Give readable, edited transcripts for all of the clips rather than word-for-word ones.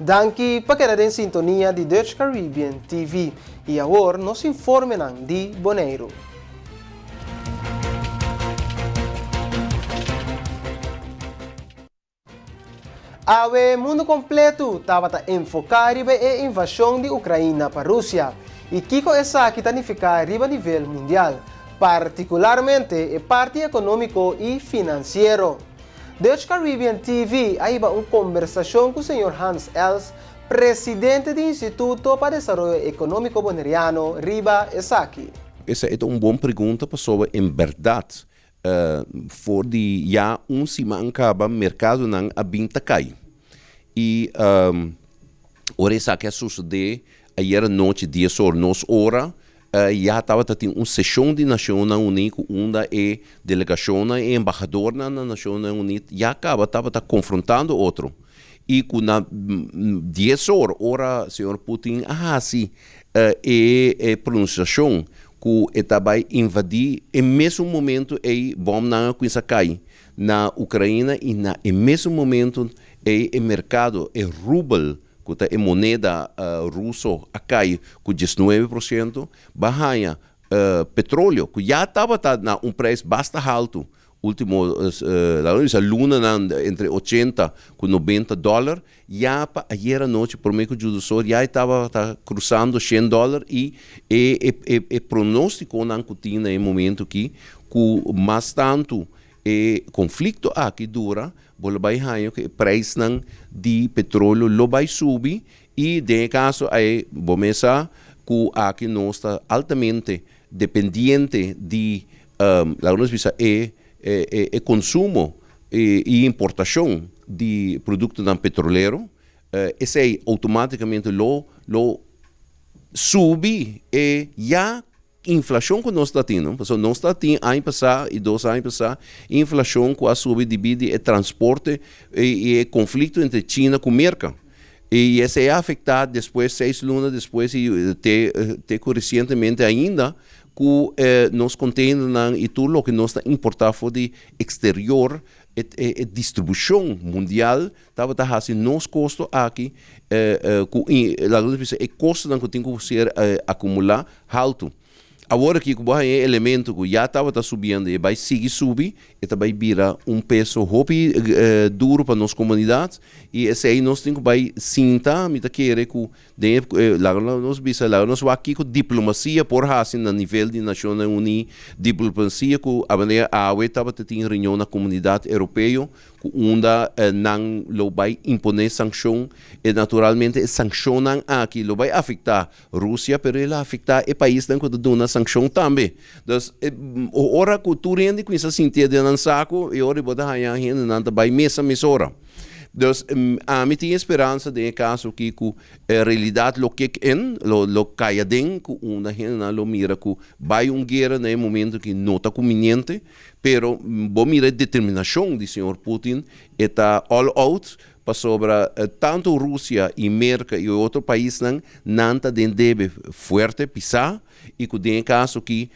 Danki pa keda den sintonia di Dutch Caribbean TV y awor nos informenan di Boneiru. Awe mundu kompletu tabata enfoká riba e invashon di Ukraina pa Rusia i kiko esaki ta nifiká riba nivel mundial, partikularmente e parti ekonómiko i finansiero. Dutch Caribbean TV a hiba un kombersashon ku señor Hans Els, presidente di Instituto pa Desaroyo Ekonómiko Boneriano riba esaki. Esei ta un bon pregunta pasobra en bèrdat For di ya un siman kaba merkadonan a bin ta kai. I ora esaki a sosodé ayer anochi dies or nos ora, ya tabata tin un seshon di Nashonnan Uní ku unda e delegashonnan, e embahadornan na Nashonnan Uní ya kaba tabata konfrontando otro. I ku na dies or ora señor Putin a hasi e pronunsiashon ku e ta bai invadí e mesun momentu ei bòmnan a kuminsá kai na Ukraina i na e mesun momentu ei e merkado, e rubel ku ta e moneda ruso a kai ku diesnuebe por siento, ba haña petroleo ku ya tabata na un preis basta haltu Ultimo laga nos bisa lunanan entre ochenta ku nobenta dòler, ya pa ayer anochi promé ku Judosor ya e tabata krusando shen dòler i e e pronóstikonan ku tin na e momento aki ku mas tantu e konflikto aki dura bo lo bai haña ku e preisnan di petroleo lo bai subi i den e kaso ei bo mes sa ku aki nos ta altamente dependiente di laga nos bisa e e konsumo i importashon di produktonan petrolero, esei outomátikamente lo lo subi e ya inflashon ku nos ta tin, no? Pasobra nos ta tin aña pasá i dos aña pasá inflashon ku a subi debí di e transporte i e konflikto entre China ku Merka. I esei a afektá despues, seis luna despues i te te ku resientemente ainda ku nos konteinernan i tur loke nos ta importá for di eksterior, e e distribushon mundial tabata hasi nos kosto aki ku laga nos bisa e kostonan ku tin ku ser akumulá haltu. Awor aki ku bo haña e elemento ku ya tabata subiendo i e bai sigui subi, e ta bai bira un peso hopi duru pa nos komunidat i esei nos tin ku bai sinta, mi ta kere ku den e laga nos bisa, laga nos wak kiko diplomasia por hasi na nivel di Nashonnan Uní, diplomasia ku a manera awe tabata tin reunion na Komunidat Europeo ku unda nan lo bai imponé sankshon i naturalmente e sankshonnan aki lo bai afektá Rusia, pero el a afecta e paisnan cu ta duna sancion tambe. Dus, ora cu tur hende cuminsa sinti den nan saco, e ora bo ta haya hendenan ta bay mesa mesora. Dus, ami tin e speransa den e caso aki cu e realidad lo kick in, lo lo cay aden, cu unda hendenan lo mira cu bay un guera na e momento aki no ta conveniente, pero bo mira e determinacion di señor Putin, e ta all out Pasobra tantu Rusia i Merka i otro paisnan nan ta den debe fuerte, pisá, i ku den e kaso aki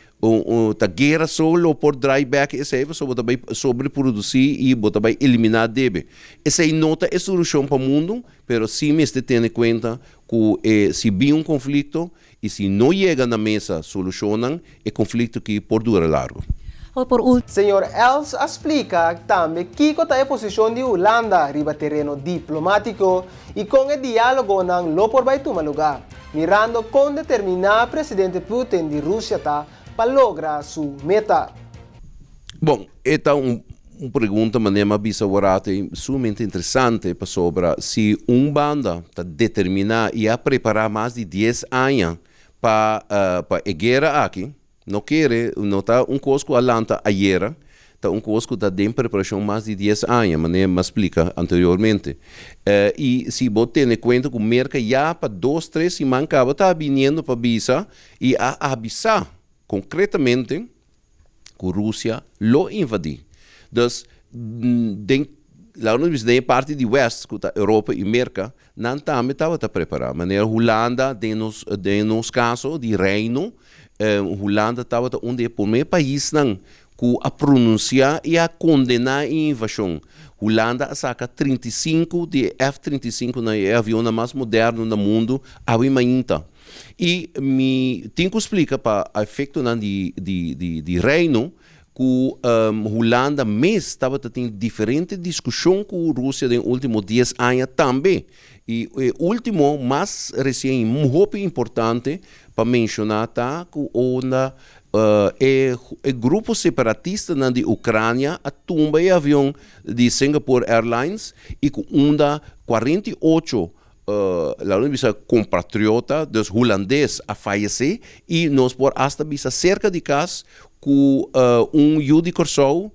ta guera so lo por drai bèk esei pasobra bo ta bai sobreprodusí i bo ta bai eliminá debe. Esei no ta e solushon pa mundu, pero sí mester tene kuenta ku e si bin un konflikto I si no yega na mesa solushonnan, e konflikto ki por dura largu. Señor Els a splika tambe kiko ta e posishon di Hulanda riba tereno diplomátiko i kon e diálogonan lo por bai tuma lugá, mirando kon determiná presidente Putin di Rusia ta pa logra su meta. Bon, e ta un pregunta manera mi a bisa awor ei sumamente interesante pasobra si un banda ta determiná i a prepará mas di dies aña pa pa e guera aki, no kere, no ta un kos ku a lanta ayera, ta un kos ku ta den preparashon mas di dies aña, manera mi a splika anteriormente. I si bo tene kuenta ku Merka ya pa dos, tres siman kaba ta biniendo pa bisa i a abisá konkretamente, ku Rusia lo invadí. Dus, den, laga nos bisa den e parti di west, ku ta Europa i Merka, nan tambe tabata prepará. Manera Hulanda, den nos, den nos kaso di Reino, Hulanda tabata un di e promé paisnan ku a pronunsiá i a kondená e invashon. Hulanda a saka 35 di e F 35 nan, e avionnan mas moderno na mundu awe mainta. I mi tin ku splika pa efektonan di di di di Reino ku Hulanda mes tabata tin diferente diskushon ku Rusia den ultimo 10 aña tambe. I e ultimo mas resien i hopi importante pa menshoná ta ku unda e e grupo separatistanan di Ukrania a tumba e avion di Singapore Airlines i ku unda 48, laat me bisa, kompatriota, dus hulandes, a fayesé i nos por asta bisa serka di kas ku un yu di Kòrsou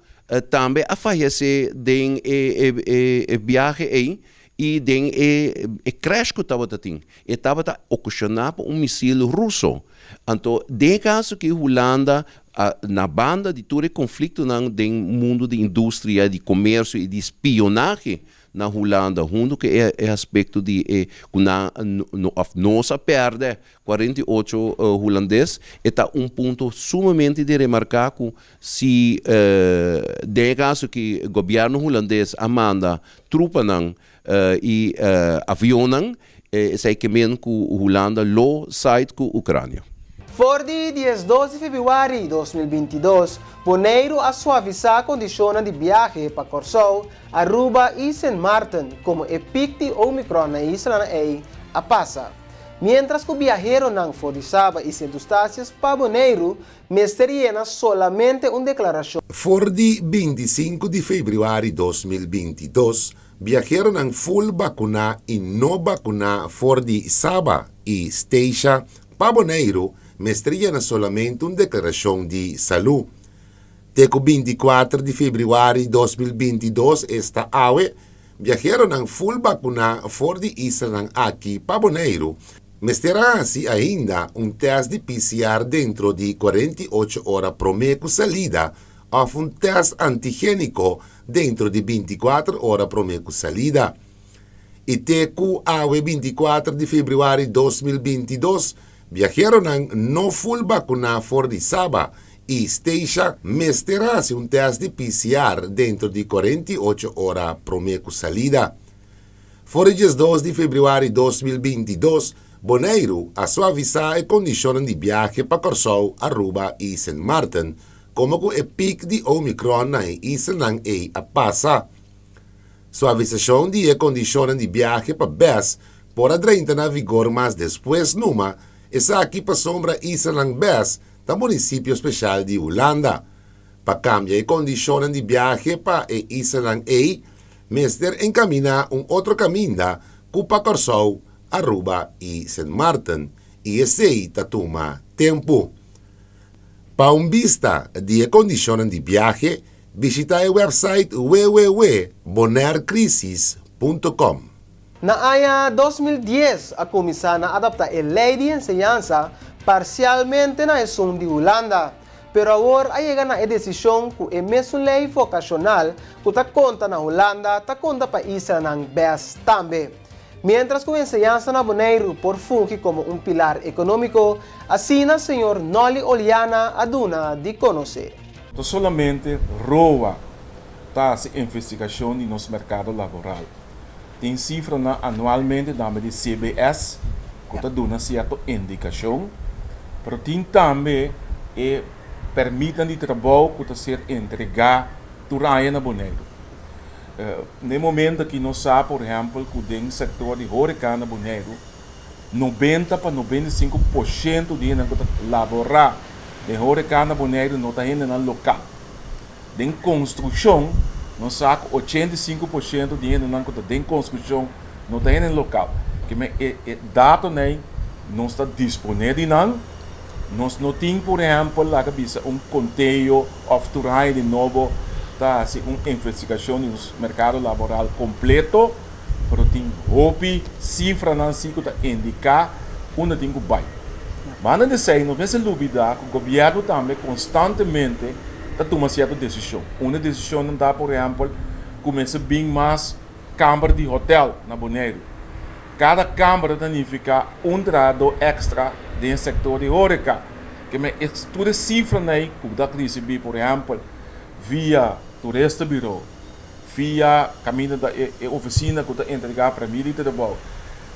tambe a fayesé den e e e biahe ei i den e e crash ku tabata tin. E tabata okashoná pa un misil ruso. Anto den e kaso ki Hulanda a na banda di tur e konfliktonan den mundu di industria, di komersio i di spionahe na Hulanda huntu ku e e aspekto di e ku nan òf nos a pèrdè 48 hulandes, e ta un punto sumamente di remarká ku si den e kaso ki gobièrnu hulandes a manda trupanan i avionnan, esei ke men ku Hulanda lo side ku Ukrania. For di 12 di febrüari 2022, Boneiru a suavisá kondishonnan di biahe pa Kòrsou, Aruba i Sint Maarten komo e pik di Omicron na e islanan ei a pasa. Miéntras ku biaheronan for di Saba i Sint Eustatius pa Boneiru mester yena solamente un deklarashon. For di 25 di febrüari 2022, biaheronan ful bakuná i no bakuná for di Saba i Statia pa Boneiru mester yena solamente un deklarashon di salú. Te ku 24 di febrüari 2022, esta awe, biaheronan ful bakuná for di islanan aki pa Boneiru mester a hasi ainda un tèst di PCR dentro di 48 ora promé ku salida òf un tèst antigéniko dentro di 24 ora promé ku salida. I te ku awe 24 di febrüari 2022, biaheronan no ful bakuná for di Saba i Statia mester hasi un tèst di PCR dentro di 48 ora promé ku salida. For di 12 di febrüari 2022, Boneiru a suavisá e kondishonnan di biahe pa Kòrsou, Aruba i Sint Maarten, komo ku e pik di Omicron na e islanan ei a pasa. Suavisashon di e kondishonnan di biahe pa BES por a drenta na vigor mas despues numa, esaki pasobra islanan BES ta munisipio speshal di Hulanda. Pa kambia e kondishonnan di biahe pa e islanan ei, mester enkaminá un otro kaminda ku pa Kòrsou, Aruba i Sint Maarten, i esei ta tuma tempu. Pa un bista di e kondishonnan di biahe, bishitá e wèpsait www.bonairecrisis.com. Na aña 2010 a kuminsá na adaptá e lei di enseñansa parsialmente na esun di Hulanda, pero awor a yega na e desishon ku e mesun lei vokashonal ku ta konta na Hulanda ta konta pa islanan BES tambe. Miéntras ku enseñansa na Boneiru por fungi komo un pilar ekonómiko, asina señor Nolly Oliana a duna di konosé. No solamente ROA ta hasi investigashon di nos merkado laboral. Tin sifranan anualmente tambe di CBS ku ta duna sierto indikashon, pero tin tambe e pèrmitnan di trabou ku ta ser entregá tur aña na Boneiru. Na e momento aki nos sa por ehèmpel ku den sektor di horeca na Boneiru 90 pa 95% di hendenan ku ta laborá den horeca na Boneiru no ta hendenan lokal. Den konstrukshon nos sa ku 85% di hendenan ku ta den konstrukshon no ta hende lokal. Kimen e e datonan ei nos ta disponé di nan. Nos no tin por ehèmpel laga bisa un konteo òf tur aña di nobo ta hasi un investigashon di nos merkado laboral kompleto, pero tin hopi sifranan si ku ta indiká unda tin ku bai. Banda di esei nos mester lubidá ku gobièrnu tambe konstantemente ta tuma sierto desishon. Un di e desishonnan ta por ehèmpel ku mester bin mas kamber di hotèl na Boneiru. Kada kamber ta nifiká un trahadó èkstra den e sektor di horeca. Ke men e tur e sifranan ei ku bo ta risibí, por ehèmpel, via Toeristenbureau, via kaminda ta e e ofisina ku ta entregá premio di trabou,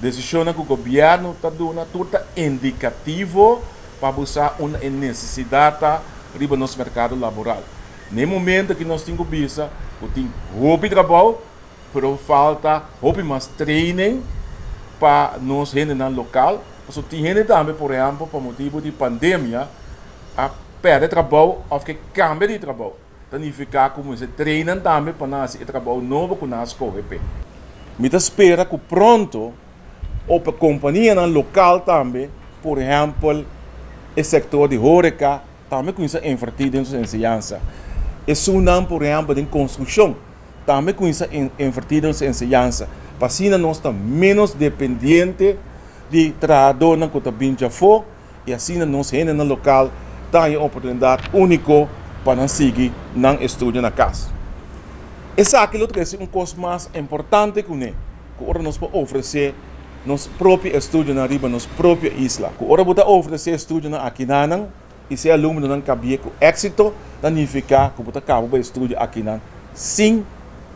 desishonnan ku gobièrnu ta duna, tur ta indikativo pa bo sa unda e nesesidat ta riba nos merkado laboral. Na e momento aki nos tin ku bisa ku tin hopi trabou, pero falta hopi mas training pa nos hendenan lokal, pasobra tin hende tambe por ehèmpel pa motibu di pandemia a pèrdè trabou òf ke kambia di trabou. Ta nifiká ku mester trainan tambe pa nan hasi e trabou nobo ku nan a skohe p'e. Mi ta spera ku pronto op e kompanianan lokal tambe, por ehèmpel e sektor di horeka, tambe kuminsá invertí den su enseñansa. Esunnan por ehèmpel den konstrukshon tambe kuminsá invertí den su enseñansa pa asina nos ta ménos dependiente di trahadónan ku ta bin djafó i asina nos hendenan lokal ta haña oportunidat úniko pa nan sigui nan estudio na kas. Esaki lo trese un kos mas importante kuné, ku ora nos por ofresé nos propio estudionan riba nos propio isla. Ku ora bo ta ofresé estudionan akinanan i si e alumnonan kabié ku éksito, ta nifiká ku bo ta kaba bo estudio akinan sin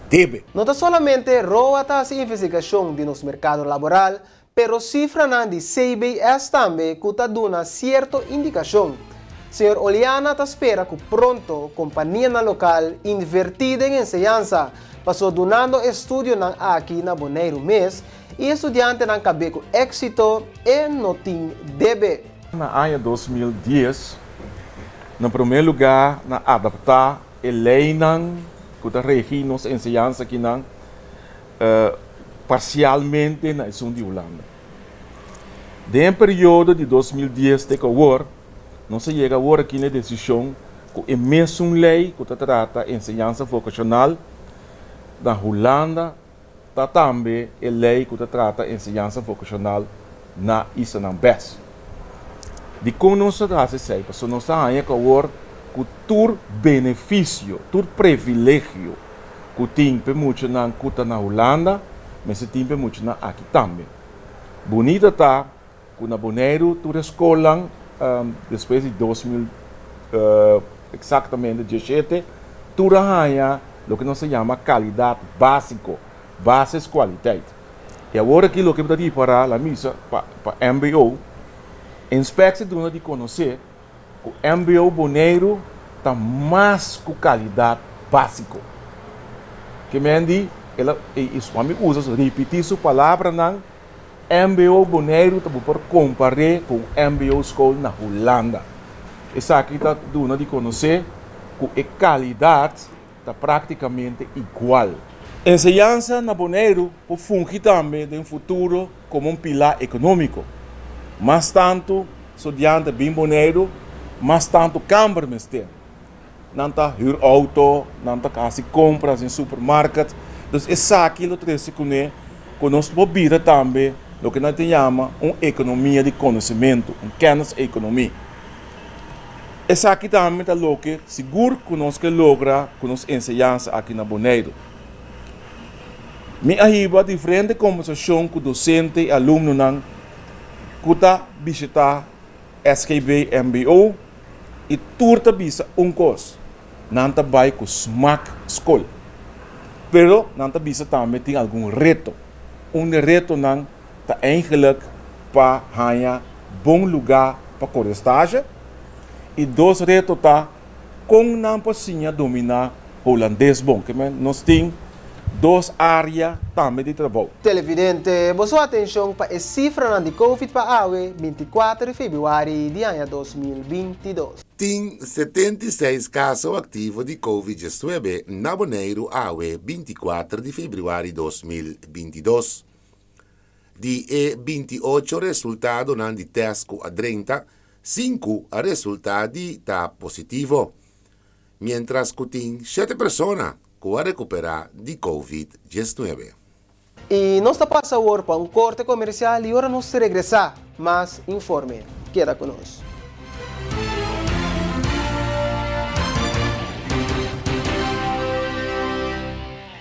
debe. No ta solamente Roa ta hasi investigashon di nos merkado laboral, Pero sifranan di CBS tambe ku ta duna sierto indikashon. Señor Oleana ta spera ku pronto kompanianan lokal invertí den enseñansa, paso dunando e studionan aki na Boneiru mes i e studiantenan kab'é ku éksito e no tin debe. Na aña 2010, na promé lugá na adaptá e leinan ku ta regí nos enseñansa akinan, parsialmente na esun di Hulanda. Den e periodo di 2010 te ku awor, nos a yega awor aki na e desishon ku e mesun lei ku ta trata enseñansa vokashonal na Hulanda ta tambe e lei ku ta trata enseñansa vokashonal na islanan bes. Dikon nos ta hasi esei? Pasobra nos ta haña ku awor ku tur benefisio, tur privilegio ku tin p'e muchanan ku ta na Hulanda, mester tin p'e muchanan aki tambe. Bunita ta ku na Boneiru tur e skolnan despues di 2000 eksaktamente diesshete tur a haña loke nos ta yama kalidat básiko, basiskwaliteit. I awor aki loke mi ta ripará la misa pa pa mbo, inspeksie duna di konosé ku mbo Boneiru ta mas ku kalidat básiko. Ke men di el a i mi usa su ripití su palabranan, mbo Boneiru ta bo por kompar'é ku un mbo skol na Hulanda. Esaki ta duna di konosé ku e kalidat ta práktikamente igual. Enseñansa na Boneiru por fungi tambe den futuro komo un pilá ekonómiko. Mas tantu studiante bin Boneiru, mas tantu kamber mester. Nan ta hür outo, nan ta hasi kompras den supermarket. Dus esaki lo trese kuné ku nos por bira tambe loke nan ta yama un ekonomia di konosementu, un kenniseconomie. Esaki tambe ta loke sigur ku nos ke logra ku nos enseñansa aki na Boneiru. Mi a hiba diferente kombersashon ku dosente i alumnonan ku ta bishitá SGB mbo i tur ta bisa un kos, nan ta bai ku smak skol. Pero nan ta bisa tambe tin algun reto. Un di e retonan ta eigenlijk pa haña bon lugá pa kore stage i dos reto ta kon nan por siña dominá Holandes bon. Ke men nos tin dos área tambe di trabou. Televidente, boso atenshon pa e sifranan di Covid pa awe, 24 di febrüari di aña 2022. Tin 76 kaso aktivo di Covid 19 na Boneiru awe, 24 di febrüari 2022. Di e 28 resultadonan di tèst ku a drenta, sinku a resultá di ta positivo, miéntras ku tin shete persona ku a rekuperá di Covid 19. I nos ta pasa awor pa un korte komersial i ora nos regresá, mas informe. Keda ku nos.